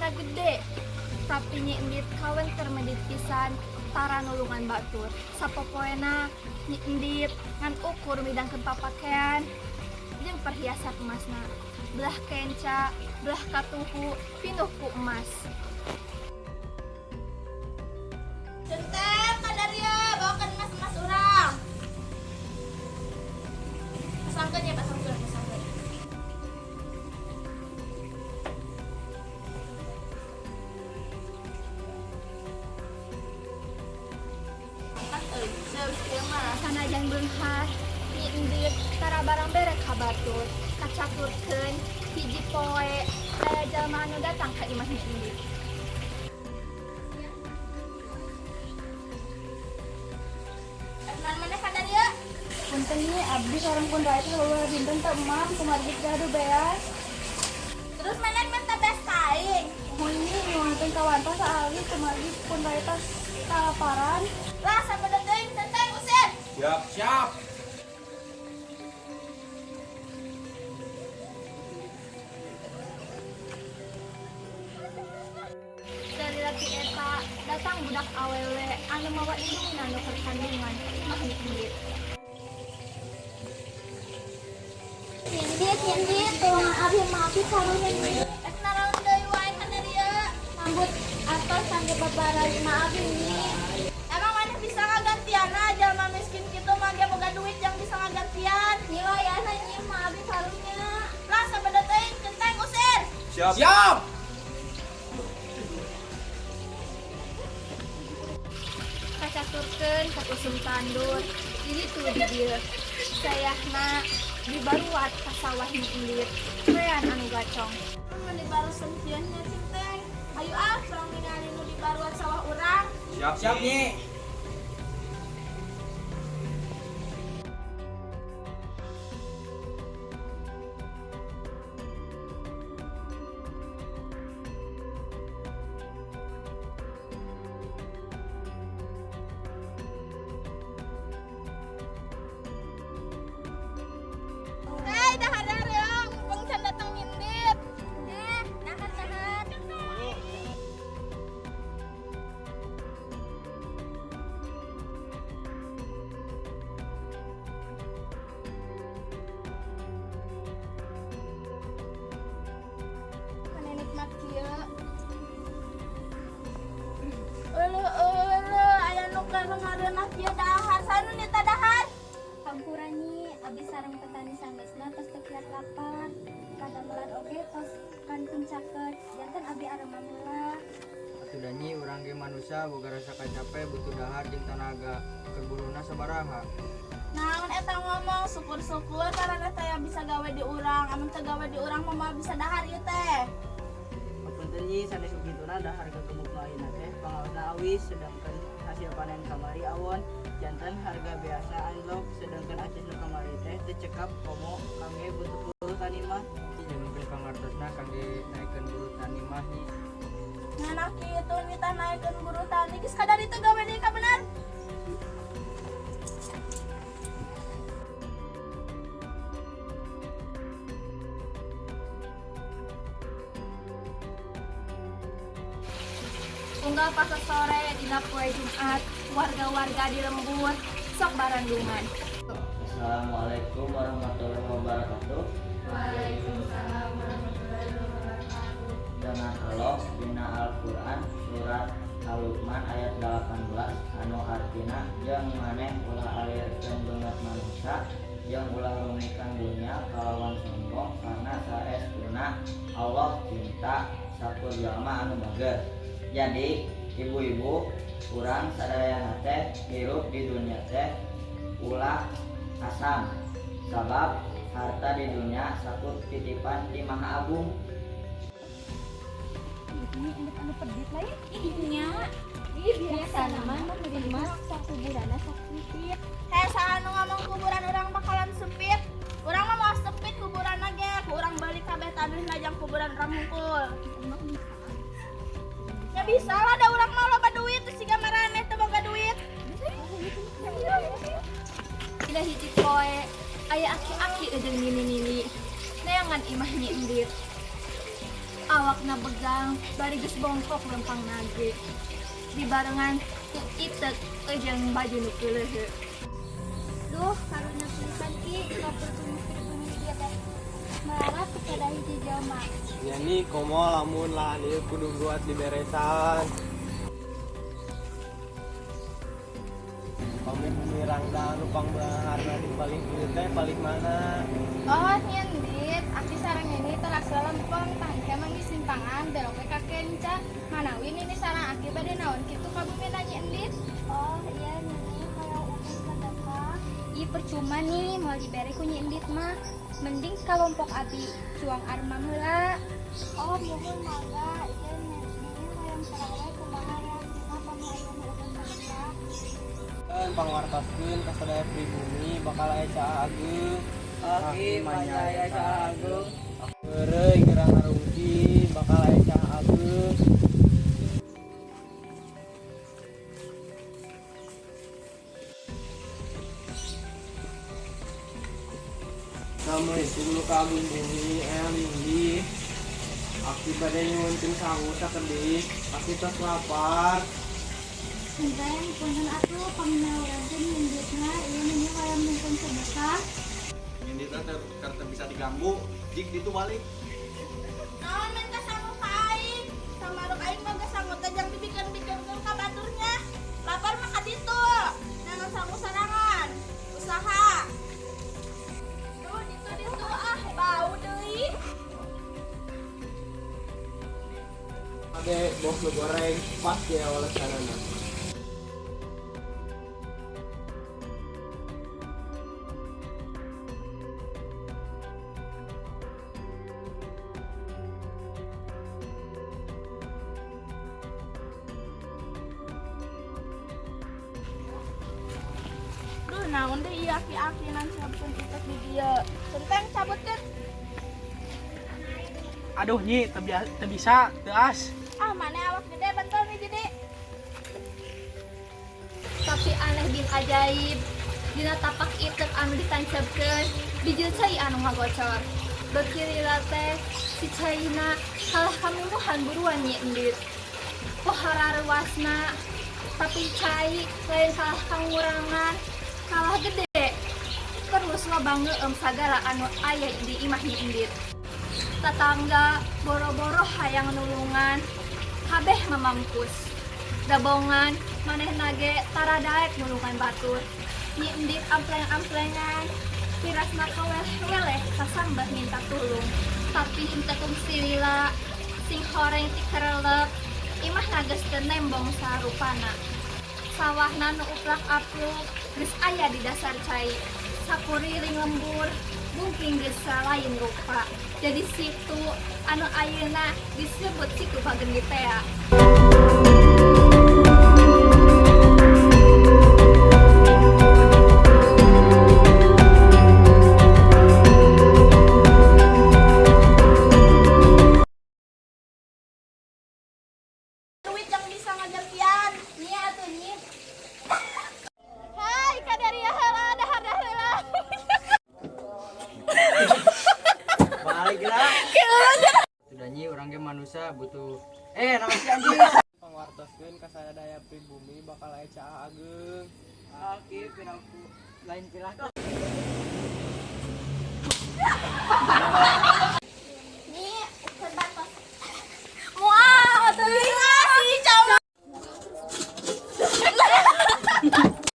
Tara gede. Tapi Nyi Endit kawentar medit pisan, tara nulungan batur. Sapopoena Nyi Endit ngan ukur midangkeun papakean jeung perhiasan emasna. Belah kenca, belah katuhu pinuh ku emas. Centeng kadaria bawakan emas-emas urang. Pasangkeun ya, pasangkeun, pasangkeun. Mantap euy, seuh ieu mah. Sanajan beunghar, Nyi Endit tara barang bere ka batur. Kacaturkeun hiji poe aya jalma anu datang ka imah Nyi Endit. Kenalan maneh kadaria? Punten Nyi, abdi sareng pun rakyat sababaraha dinten teu emam kumargi gaduh beas. Terus maneh minta beas ka aing? Muhun Nyi, nyuhunkeun kawantos saalit kumargi pun rakyat tos kalaparan. Lah sabodo teuing, centeng usir. Siap, siap. Salila ti eta datang budak awewe anu mawa indungna nu keur kandungan ka imah Nyi Endit. Nyi Endit, Nyi Endit, tulungan abdi mah abdi karunya Nyi. Rek naraon deui wae kadaria? Mambut atos kangge babara imah abdi Nyi. Emang maneh bisa ngagantianna jalma miskin kitu mah ge boga duit jang bisa ngagantian. Nyi wayahna Nyi mah abdi karunya. Lah sabodo teuing, centeng usir. Siap. Siap. Kacaturkeun katusum tandur di ditu di dieu. Sayahna dibaruat ka sawah Nyi Endit, wean anu gacong. Mun dibarusan kieu nya centeng. Hayu ah, urang ningali nu dibaruat sawah urang. Siap, siap Nyi. Hei, dahar dahar ya, mumpung can datang Nyi Endit. Dahar dahar. Mana nikmat kieu. Euleuh euleuh, aya nu keur ngareunah kieu dahar. Saha nu nita dahar? Hampura Nyi, abdi sareng petani sanesna tos teu kiat lapar. Kadamelan oge tos kantun caket, janten abdi aremam heula. Atuh da Nyi, urang ge manusia boga rasa kacape, butuh dahar jeung tanaga. Keur buruhna sabaraha? Naon eta ngomong, syukur-syukur maraneh teh bisa gawe di urang. Amun teu gawe di urang mah moal bisa dahar ieu teh. Hapunten Nyi, sanes ukituna dahar kagemuk nu ayeuna teh pangaosna awis, sedangkan hasil panen kamari awon, janten harga beasna anjlok, sedangkan acis nu kamari teh teu cekap komo kangge butuh buruh tani mah. Nyi nyuhunkeun pangartosna kangge naekeun buruh tani mah Nyi. Nganah kitu nitah naekeun buruh tani geus kadar itu gawe deui ka bener. Unggal pasasore dina poe Jumat, warga-warga di lembur sok barandungan. Assalamualaikum warahmatullahi wabarakatuh. Waalaikumsalam warahmatullahi wabarakatuh. Dengan Allah dina Al-Qur'an surat Al-Luqman ayat 18 anu artina jeung maneh ulah alirkeun beungeut manusia jeung ulah rumikan dunya kalawan sombong karena saestuna Allah cinta sakur jalma anu bager. Jadi ibu-ibu urang sadayana teh hirup di dunia teh ulah asam sabab harta di dunia sakur titipan ti Maha Agung. Ini induk anu pedit lain. Nya, Ih, biasa biasana mah nu di mah sok kuburanna sok sempit. Hei, saha nu ngomong kuburan urang bakalan sempit? Urang mah moal sempit kuburanna ge, ku urang balik kabeh taneuhna jang kuburan urang hungkul. Ya bisa lah, da urang mah loba duit, terus siga maraneh teu boga duit. Dina hiji poe aya aki-aki jeung nini-nini neangan imah Nyi Endit. Awakna begang bari geus bongkok lempang nage. Dibarengan ku itek jeung baju nu keuleuheu. Duh, karunya pisan Ki, kapur pribumi ieu teh. Melarat kepada hiji jelma. Nya Nyi komo lamun lahan ieu kudu buat diberesan. Pami bumi rangda anu pangbeungharna di palih ieu teh palih mana? Oh, nyendit, aki sareng ini terasa lempeng, tangke manggih simpangan, belok we ka kenca. Manawi nini sareng aki bade naon kitu ka bumi nanya endit. Oh iya nini, kalau ukur sedekah. Ih percuma nih, mau dibere ku Nyi Endit mah. Mending kalompok abi cuang armam heula. Oh muhun mangga, iya nini hoyong terang we kumaha reaksina pami ayeuna ukur sedekah. Pangwartoskeun ka sadaya pribumi bakal aya caah ageung. Aki manya aya caah ageung. Heureuy gerang ngarungki bakal aya caah ageung. Assalamualaikum nu kagung bumi eyang linggih. Aki bade nyuhunkeun sangu sakedik. Aki tos lapar. Punten, punten atuh pamina urang teh nyinditna ieu nini hoyong nyungkeun sedekah. Nyinditna teh teu bisa diganggu, jik ditu balik. Naon minta sangu ka aing? Samaruk aing mah geus sangu teh jang dibikeun-bikeunkeun ka baturnya. Lapar mah ka ditu. Nangan sangu sorangan. Usaha. Duh, ditu-ditu ah, bau deui. Ade bos nu goreng pas ya walesanana. Duh, naon deui ieu aki-aki nancapkeun itek di dieu. Centeng cabutkeun. Aduh Nyi, teu bisa, teu as. Ah, mana awak gede bentul nih jadi. Tapi aneh bin ajaib, dina tapak itek anu ditancapkeun, bijil cai anu ngagocor. Beuki lila teh si caina kalah kamumuhan buruan Nyi Endit. Pohara reuasna, tapi cai lain kalah kangurangan, kalah gede. Terus loba ngeueum sagala anu aya di imah Nyi Endit. Tatangga boro-boro hayang nulungan, kabeh mamampus. Dabongan manehna ge tara daek nulungan batur. Nyi Endit ampleng-amplengan, pirasna kaweleh-weleh sasambah minta tulung. Tapi henteu kungsi lila, sing horeng ti kerelep, imahna geus teu nembong sarupana. Sawahna nu uplak-apluk geus aya di dasar cai. Sakuriling lembur mungkin geus lain rupa. Jadi situ anu ayeuna disebut situ Bagendit tea. Duit yang bisa ngagertian. Nyi atuh Nyi. Hai, kadaria heula, dahar heula. Balik lah. Sudah Nyi, urang ge manusia butuh naon sih anjing. Pangwartoskeun ka sadaya pribumi bakal aya caah ageung. Aki piraku lain piraku.